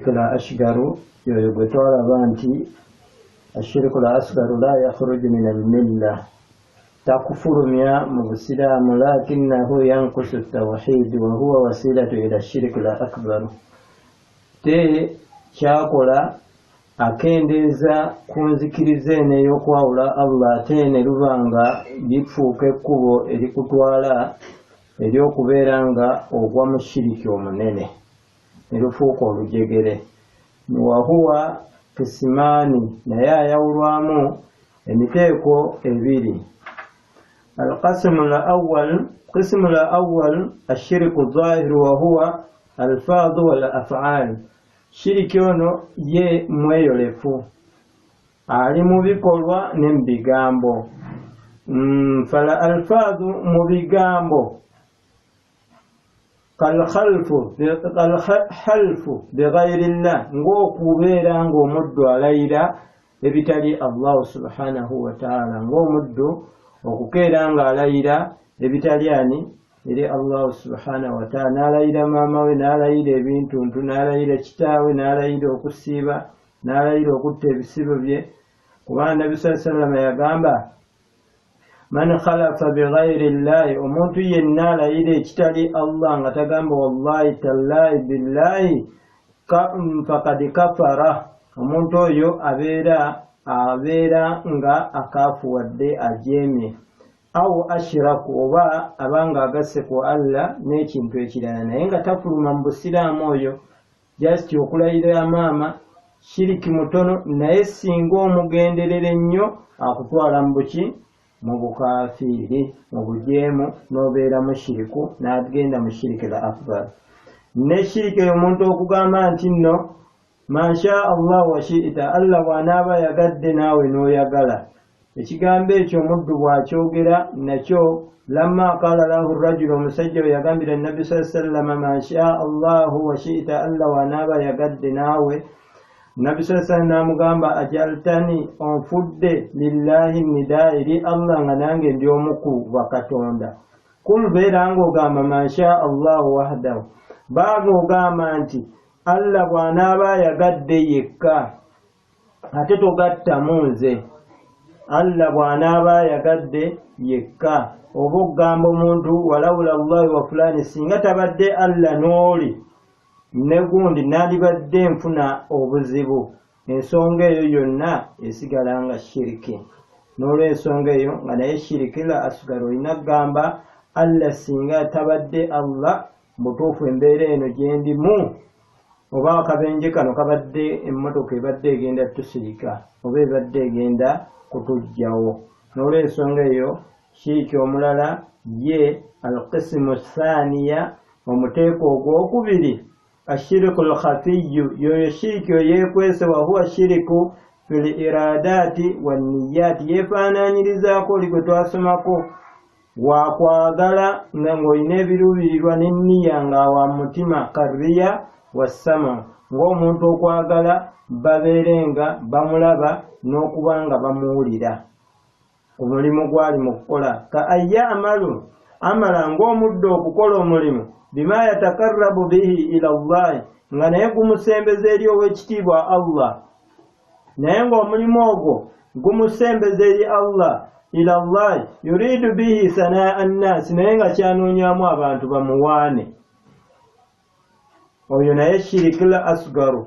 Ashiriku l asgaru yoyo gwe twalaba nti ashiriku l asgaru la yakhruju min almilla, takufulumya mu busiraamu, lakinnahu yankusu tawhidi wa huwa wasilatu ila shiriki l akbaru. Te kyakola akendeeza ku nzikiriza eno ey'okwawula Allah, ate ne luba nga lifuuka ekkubo erikutwala ery'okubeera nga ogwa mu shiriki omunene, ne lufuuka olujegere. Wahuwa kisimaani, naye ayawulwamu emiteeko ebiri. Alqasimu lawal, qisimu lawal ashiriku zahiru wahuwa alfaadhu wal afaal. Shiriki ono ye mweyolefu, ali mu bikolwa ne mu bigambo. Fala alfaadhu mu bigambo kalhalfu bighairi llah, ng'okubeera ng'omuddu alayira ebitali Allahu subhanahu wataala, ng'omuddu okukeera ng'alayira ebitali ani eri Allahu subhanahu wataala, n'alayira maama we, n'alayira ebintuntu, n'alayira kitaawe, n'alayira okusiiba, n'alayira okutta ebisibo bye. Kubanga Nabbi saa sallama yagamba man khalafa bighairi llahi, omuntu yenna alayira ekitali Allah nga tagamba wallahi tallahi billahi fakad kafara, omuntu oyo abeera nga akaafuwadde, ajeemye. Aw ashiraku, oba abanga agasse ku Allah n'ekintu ekirala, naye nga tafuluma mu busiraamu. Oyo just okulayira maama shiriki mutono, naye singa omugenderera ennyo akutwala mu buki, mu bukafiiri, mu bujeemu, n'obeera mushiriku, n'agenda mu shiriki la akbar. Ne shiriki eyo omuntu okugamba nti nno mansha Allah wa shiita, Allah bw'anaaba ayagadde naawe n'oyagala, ekigambo ekyo omuddu bw'akyogera nakyo. Lamma qala lahu rajulu, omusajja we yagambira Nabbi saa sallama mansha Allahu wa shiita, Allah bw'anaaba ayagadde naawe. Nabbi saa sallam n'amugamba ajaltani, onfudde lillahi nidaa, eri Allah nga nange ndi omu ku bakatonda. Kul, beera ng'ogamba mansha Allahu wahdahu, baaga ogamba nti Allah bw'anaaba ayagadde yekka, ate togattamu nze. Allah bw'anaaba ayagadde yekka, oba okugamba omuntu walawula llahi wa fulani, singa tabadde Allah n'oli ne gundi nandibadde nfuna obuzibu. Ensonga eyo yonna esigala nga shiriki. N'olwensonga eyo nga naye shiriki la asugala, olina kugamba Allah singa tabadde Allah mutuufu embeera eno gyendimu, oba akabenje kano kabadde emmotoka ebadde egenda tusirika oba ebadde egenda kutuggyawo. N'olwensonga eyo shiriki omulala ye alqisimu thaniya, omuteeko ogwokubiri ashiriku lkhafiyu, yoyo shiriki oyeekwese. Wahuwa shiriku fil iradaati wanniyaati, yeefaanaanyirizaako oli gwe twasomako wakwagala nga ng'olina ebiruubirirwa n'enniya nga wa mutima, karriya wassama, ng'omuntu okwagala babeere nga bamulaba n'okuba nga bamuwulira ku mulimu gwali mu kukola. Ka ayyamalu amala, ng'omuddu okukola omulimu bima yatakarrabu bihi ila llahi, nga naye gumusembeza eri ow'ekitiibwa Allah, naye ng'omulimu ogwo gumusembeza eri Allah, ila llahi yuridu bihi sanaa nnaasi, naye nga kyanoonyamu abantu bamuwaane. Oyo naye shiriki l asgaru,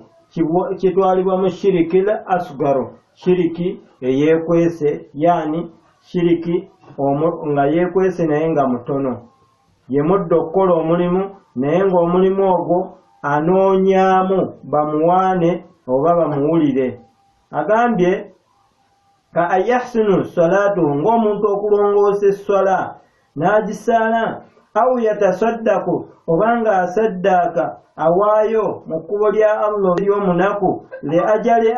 kitwalibwa mu shiriki l asgaru, shiriki eyeekwese, yaani shiriki nga yeekwese naye nga mutono. Ye muddo okukola omulimu naye ng'omulimu ogwo anoonyaamu bamuwaane oba bamuwulire. Agambye ka ayahsinu salatuhu, ng'omuntu okulongoosa esswala n'agisaala, au yatasaddaku, oba ng'asaddaaka awaayo mu kkubo lya Allah ery'omunaku, li ajali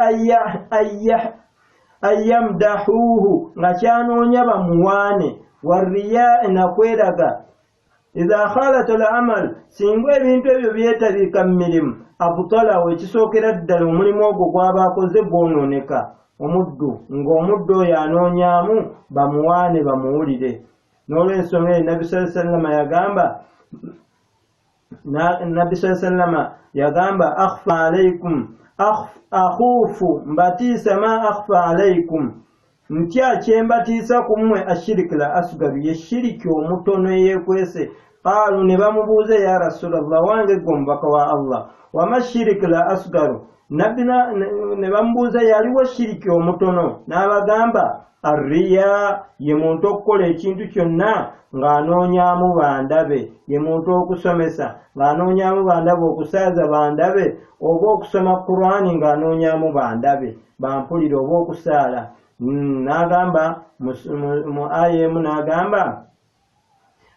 ayyamdahuuhu, nga kyanoonya bamuwaane, warriyaa, nakweraga. Idha khalata al amal, singa ebintu ebyo byetabika mu mirimu, abutalawo, ekisookera ddala omulimu ogwo gw'aba akoze gwonooneka. Omuddu ng'omuddu oyo anoonyaamu bamuwaane bamuwulire. N'olwensonga eyo Nabbi saa sallama yagamba Nabbi saa sallama yagamba akhfa alaikum, akhuufu, mbatiisa, ma akhfa alaikum, ntya kyembatiisa ku mmwe, ashiriki la asgaru, ye shiriki omutono eyeekwese. Qaalu, ne bamubuuza, ya Rasulallah, wange gwe omubaka wa Allah, wama shiriki la asgaru? Nabbi ne bamubuuza yaliwo shiriki omutono, n'abagamba arriya, ye muntu okukola ekintu kyonna ng'anoonyaamu bandabe, ye muntu okusomesa ng'anoonyaamu bandabe, okusaaza bandabe, oba okusoma Kurani ng'anoonyaamu bandabe bampulire, oba okusaala. N'agamba mu aya emu, n'agamba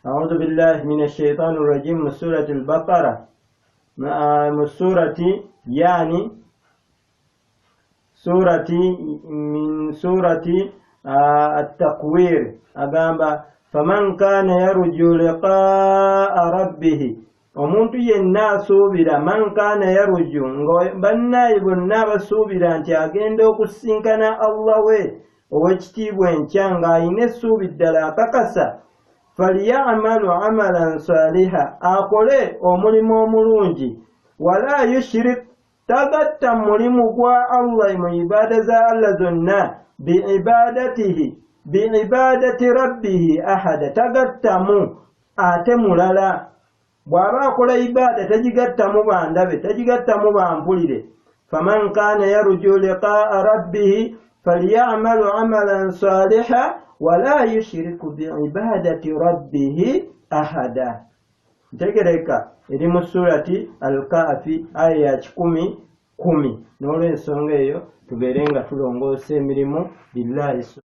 audhu billahi min ashaitani rrajim mu surati Albaqara, mu surati, yani surati, min surati Attaqwir, agamba faman kana yarju liqaa rabbihi, omuntu yenna asuubira, man kana yaruju, nga bannaayi bonna abasuubira nti agenda okusinkana Allah we ow'ekitiibwa enkya, ng'ayina essuubi ddala akakasa, falyamalu amalan saliha, akole omulimu omulungi, wala yushrik, tagatta mulimu gwa Allah mu ibaada za Allah zonna, biibadatihi, biibadati rabbihi ahada, tagattamu ate mulala. Bw'aba akola ibaada tagigattamu bandabe, tagigattamu bampulire. Faman kana yarju liqaa rabbihi falyamalu amalan saliha wala yushiriku biibadati rabbihi ahada. Ntegereka eri mu surati Alkaafi aya ya 110. N'olwensonga eyo tubeere nga tulongoosa emirimu lillahi.